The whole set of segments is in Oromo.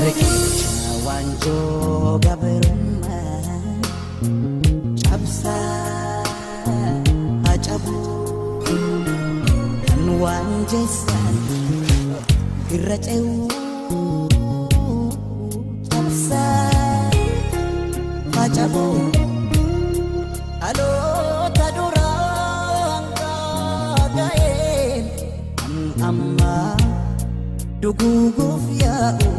Riqicha waanjoo gabrummaa cabsaa haa cabu kan waan jeessan irra ce'u cabsaa haa cabu dhaloota duraan ga'een kan ammaa duguuguuf yaa'u.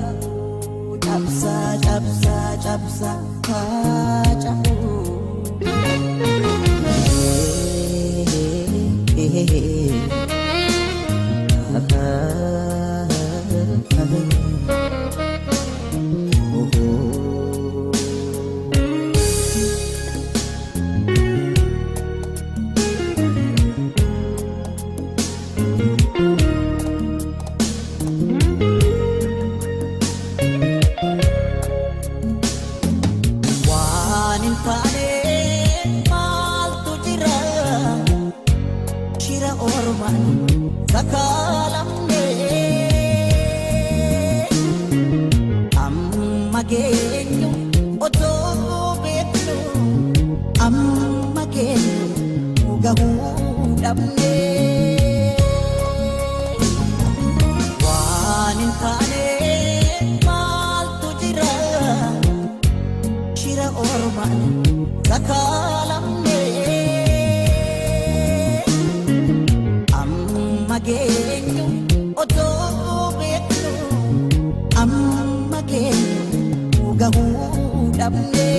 Cabsaa cabsaa cabsaa haa cabu. Waan hin taane maaltu jira shira ormaan sakaalamne amma geenyu otoo beeknu amma geenyu gahuu dhabne. Waan hin taane maaltu jira shira ormaan sakaalamne amma geenyu otoo beeknu amma geenyu gahuu dhabne.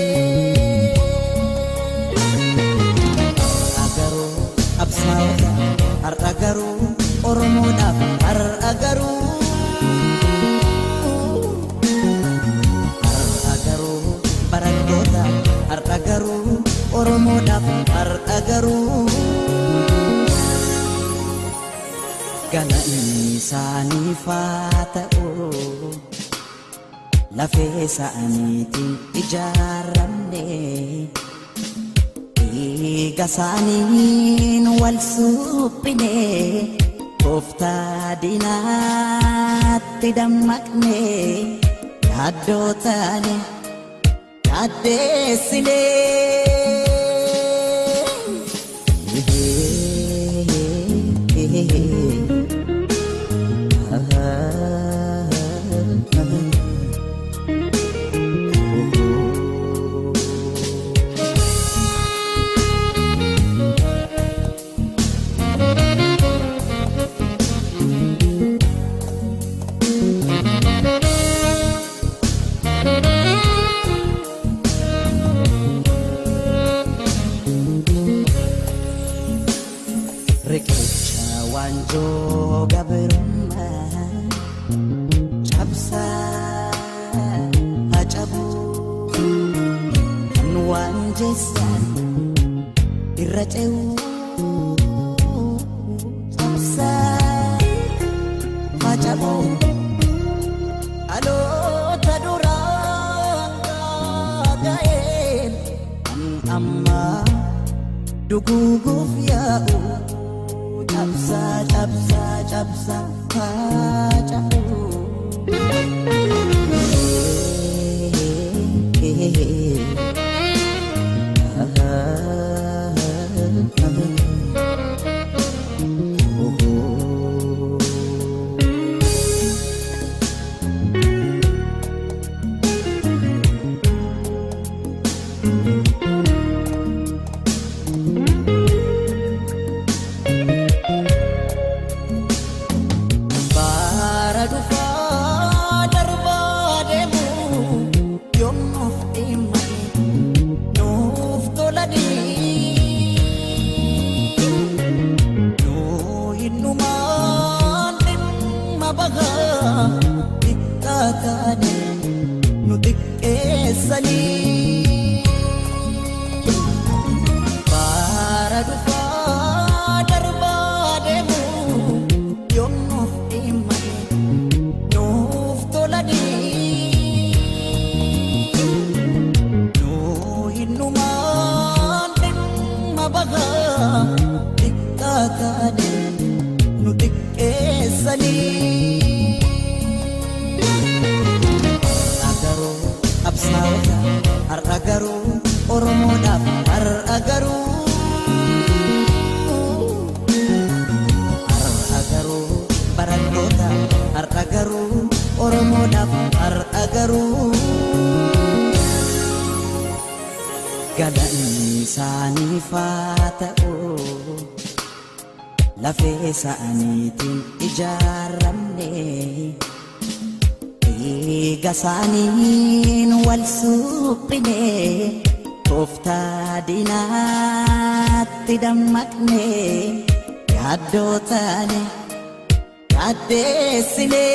Har'a garuu qabsaa'ota har'a garuu Oromoodhaaf har'a garuu. Har'a garuu barattoota har'a garuu Oromoodhaaf har'a garuu. Galanni isaaniif haa ta'u lafee isaaniitiin ijaaramne dhiiga isaaniin wal suphine tooftaa diinaatti dammaqne yaaddoo taane yaaddeessine. Riqicha waanjoo gabrummaa cabsaa haa cabu kan waan jeessan irra ce'u cabsaa haa cabu dhaloota duraan ga'een kan ammaa duguuguuf yaa'u. Cabsaa cabsaa cabsaa haa cabu. Bara dhufaa darbaa deemu yoom nuuf dhimmanii nuuf tolanii. Isaaniif haa ta'u, lafee isaaniitiin ijaaramne, dhiiga isaaniin wal suphine, tooftaa diinaatti dammaqne, yaaddoo taane yaaddeessine.